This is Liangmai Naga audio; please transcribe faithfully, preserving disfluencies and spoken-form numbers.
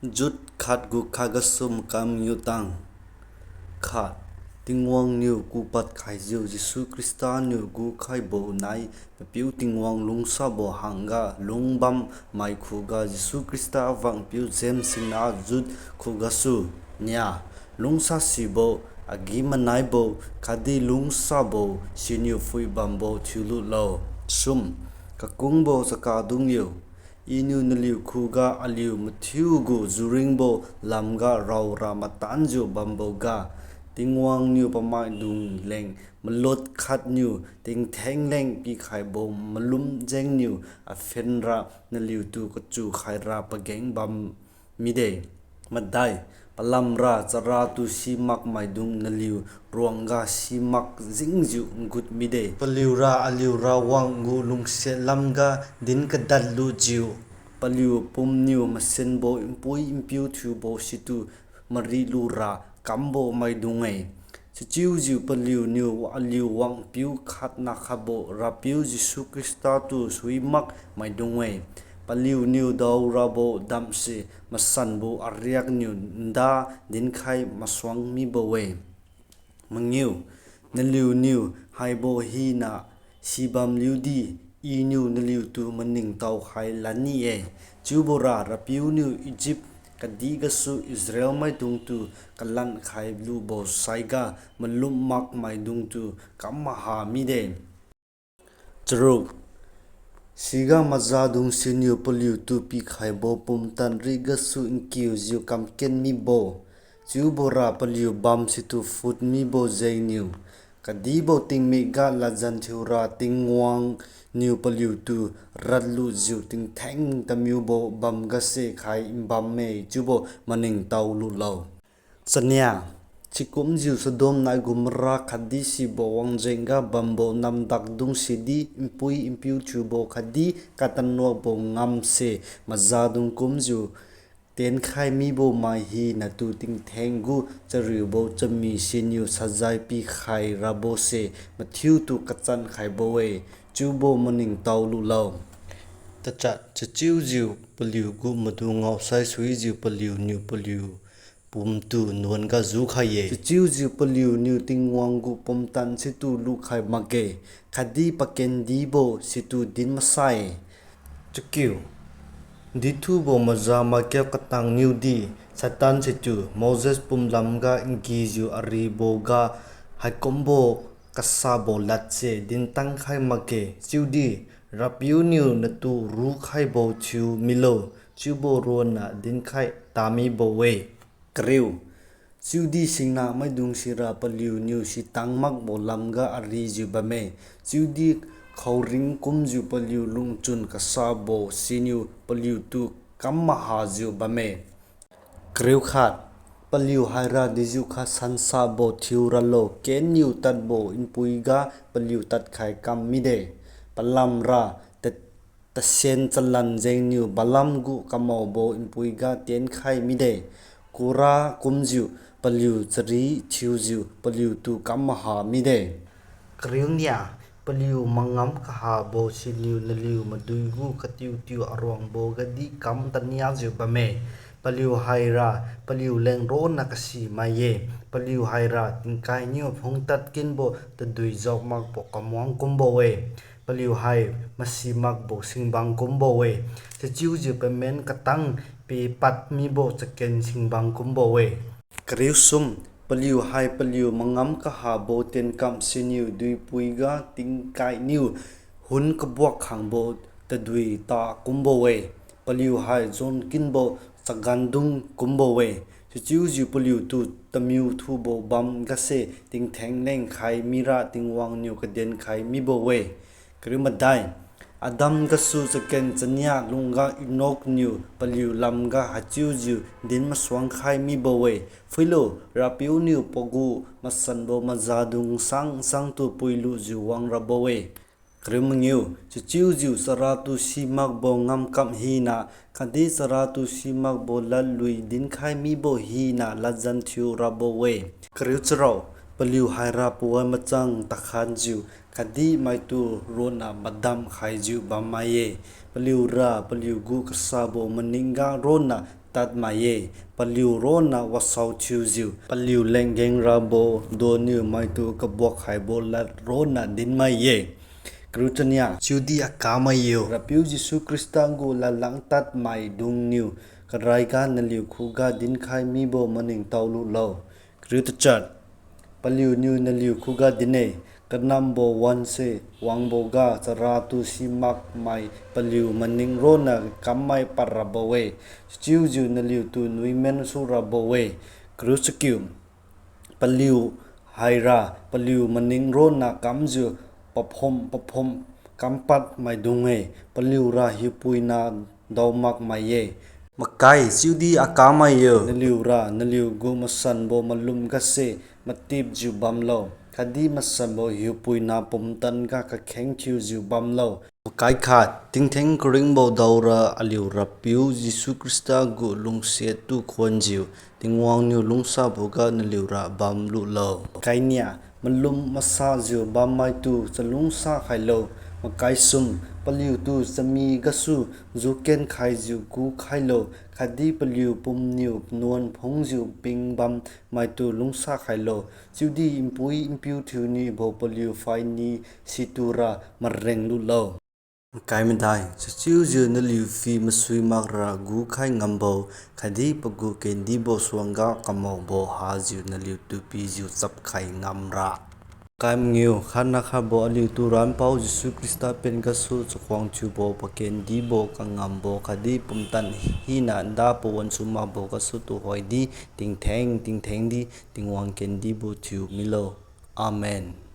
Jut khat gu khat gasu makam niu tang. Khat, Tingwang niu kupad khaijiu Jesu Khrista niu gukhaibo nai Papiu Tingwang lungsabo hangga lungbam mai khuga Jesu Khrista vangpiu James singna jut khugasu. Nia, lungsasibo, agi-manaibo, khatdi lungsabo, siniu phuibambo thiululo. Sum, kakungbo chakadung yo. Iniu naliu khuga aliu mathiu gu juringbo lamga raora matanjiu bamboga, Tingwang niu pamaidung leng malot khatniu tingtheng leng pikhaibo malum jengniu aphenra naliutu kachu khaira pageng bam mide. Madai, palamra charatu simak maidung naliu ruangga simak jengjiu ngut mide. Paliura aliu Rawang gu lungsiat lamga din kadatlujiu, paliu pumniu masenbo npui npiu thiubo situ marilura kambo maidung-e. Sichiujiu paliuniu aliu wangpiu khatna khatbo Rapiu Jesu Khrista tu suimak maidung-e. Paliuniu daorabo damse masanbo ariakniu nda dinkhai masuang mibo-e. Mangiu, naliuniu haibo hina sibam liudi, Iniu naliutu maningtao khai lanni-e. Chiubora Rapiu niu Egypt kadih gasu Israel maidungtu kalan khai lubo saiga malum mak maidungtu kam maha mide. Charuk, siga mazadung siniu paliutu pikhaibo pumtan rigasu nkiujiu kamken mibo. Chiubora paliu bam situ phut mibo jengniu, kadibo tingmik ga ladjan thiura Tingwang niu paliutu ratlujiu tingtheng tamiubo bamgase khai nbamme chiubo maningtao lulo. Chania, sikumjiu Sodom nai Gomorrah khatdi sibo wangjengga bambo namdakdung sidi npui npiu thiubo khatdi katanakbo ngamse mazadung kumjiu tenkhai mibo mai hinatu tingtheng gu chariubo chami siniu sajai pikhai rabose mathiutu kachan khaibo-e, chiubo maningtao lulo. Tachat, sichiujiu paliugu madu ngaosai suijiu paliuniu paliu pumtu nuan ga jukhai-e. Sichiujiu paliuniu Tingwang gu pumtan situ lukhai makge, khatdi pakendibo situ din masa-e. Chakiu, dithubo maza Michael katangniudi, Satan situ Moses pumlamga ngijiu ariboga haikumbo kasabo ladse dintangkhai makge, chiudi, Rapiu niu natu rukhaibo thiu milo, chiubo ronna dinkhai tamibo-e. Kariu, chiudi singnamaidung sira paliuniu sitang makbo lamga arijiu bamme, chiudi khaoring kumjiu paliu lungchun kasabo siniu paliutu kam mahajiu bamme. Kariu khat, paliu haira dejiukha sansabo thiu ralo Cain niu tadbo npuiga paliu tadkhai kam mide. Palamra ta- tasen chalan jengniu Balaam gu kamaobo npuiga tienkhai mide. Korah kumjiu paliu chari thiujiu paliutu kam maha mide. Kariu nia, paliu mangam kahabo siniu naliu maduigu katiu-tiu aruangbo gadi kam taniajiu bamme. Paliu haira paliu leng ronna kasimai-e. Paliu haira tingkainiu phungtad kinbo tadui jaomakbo kamuang kumbo-e. Paliu hai masi makbo singbang kumbo-e. Sichiujiu pamen katang pipad mibo chaken singbang kumbo-e. Kariu sum, paliu hai paliu mangam kahabo tienkam siniu duipuiga tingkainiu hun kabuak khangbo tadui ta kumbo-e. Paliu hai jonkinbo chagandung kumbo-e. Sichiujiu paliutu tamiu thubo bam gase tingtheng lengkhai mira Tingwang niu kadenkhai mibo-e. Kariu madai, Adam gasu chaken chania lungga Enok niu paliu lamga haichiujiu din masuangkhai mibo-e. Phuilo, Rapiu niu pagu masanbo mazadung sang sangtu puilujiu wangrabo-e. Kariu mangiu, sichiujiu charatu simakbo ngamkam hina, khatdi charatu simakbo ladlui dinkhai mibo hina ladjan thiu rabo-e. Kariu charao, paliu haira pawan machang takhanjiu, khatdi maitu ronna madam khaijiu bammai-e. Paliura paliugu kasabo maningga ronna tadmai-e. Paliu ronna wasao thiujiu, paliu leng gengrabo donniu maitu kabuak khaibo lad ronna dinmai-e. Kariu chania, chiudi akamai yo, Rapiu Jesu Khrista gu ladlangtad maidungniu karaiga naliu khuga dinkhai mibo maningtao lulo. Kariu tachat, paliuniu naliu khuga din-e, kanambo wanse wangboga charatu simakmai paliu maning ronna kammai padrabo-e, sichiujiu naliutu nuimen surabo-e. Kariu chakiu, paliu haira paliu maning ronna kamjiu paphom paphom kampad maidung-e, paliura hiupuina daomakmai-e. Makai, chiudi akamai yo, naliura naliugu masanbo malum gase matipjiu bamlo, khatdi masanbo hiupuina pumtan ga kakheng thiujiu bamlo. Makai khat, tingtheng karingbo daora aliu Rapiu Jesu Khrista gu lungsiattu khuanjiu, Tingwang niu lungsaboga naliura bam lulo. Makai nia, malum masajiu bammaitu chalungsa khailo. Makai sum, paliutu chami gasu juken khaijiu gu khailo, khatdi paliu pumniu panuan phungjiu pingbam maitu lungsa khailo. Chiudi npui npiu thiunibo paliu phaini situra mareng lulo. Makai madai, sichiujiu naliu phi masui makra gukhai ngambo, khatdi pagu kendibo suangga kamaobo hajiu naliutu pijiu chapkhai ngamra. Makai mangiu, khatna khatbo aliutu Ranpao Jesu Khrista pen gasu chakhuang thiubo, pakendibo kangambo khatdi pumtan hina nda pawan su makbo gasu tuhoidi, tingtheng tingthengdi Tingwang kendibo thiu milo. Amen.